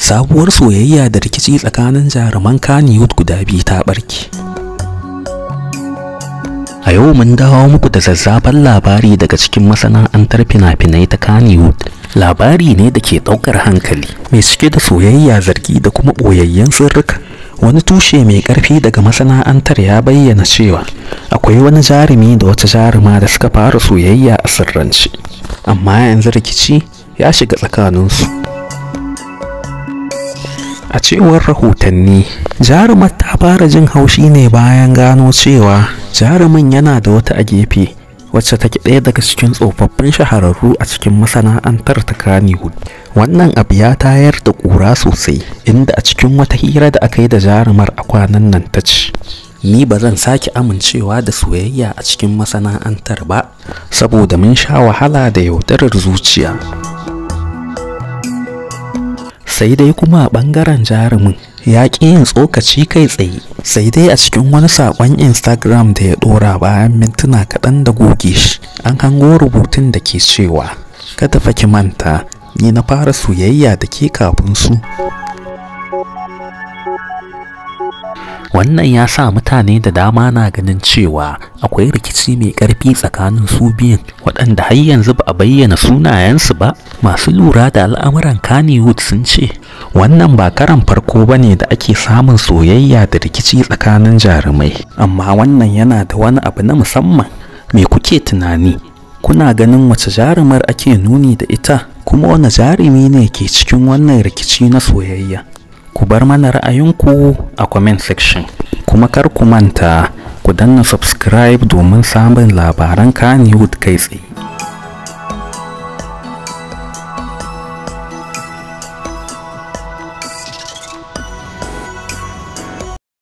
Sabuwar soyayya da rikici tsakanin jaruman Kannywood guda biyu ta barke. A yau mun dawo muku da zazzafan labari daga cikin masana'antar fina-finai ta Kannywood. Labari ne da ke ɗaukar hankali, mai cike da soyayya, zargi da kuma ɓoyayyen sirrika. Wani tushe mai ƙarfi daga masana'antar ya bayyana cewa akwai wani jarumi da wata jaruma da suka fara soyayya a sirrance, amma yanzu rikici ya shiga tsakaninsu. A cewar rahotanni, jarumar ta fara jin haushi ne bayan gano cewa jarumin yana da wata a gefe wacce take ɗaya daga cikin tsofaffin shahararru a cikin masana'antar ta Kannywood. Wannan abu ya tayar da ƙura sosai, inda a cikin wata hira da aka yi da jarumar a kwanan nan ta ce, "Ni ba zan sake amincewa da soyayya a cikin masana'antar ba, saboda mun sha wahala da yaudarar zuciya." Sai dai kuma a ɓangaren jarumin ya ƙi yin tsokaci kai tsaye, sai dai a cikin wani saƙon Instagram da ya ɗora bayan mintuna kaɗan da goge shi, an hango rubutun da ke cewa, "Kada fa ki manta, ni na fara soyayya da ke kafin su." Wannan ya sa mutane da dama na ganin cewa akwai rikici mai ƙarfi tsakanin su biyun, waɗanda har yanzu ba a bayyana sunayensu ba. Masu lura da al'amuran Kannywood sun ce wannan ba karan farko ba ne da ake samun soyayya da rikici tsakanin jarumai, amma wannan yana da wani abu na musamman. Me kuke tunani? Kuna ganin wace jarumar ake nuni da ita, kuma wani jarumi ne ke cikin wannan rikici na soyayya? Ku bar mana ra'ayinku a comment section, kuma kar ku manta ku danna subscribe domin samun labaran Kannywood kai tsaye.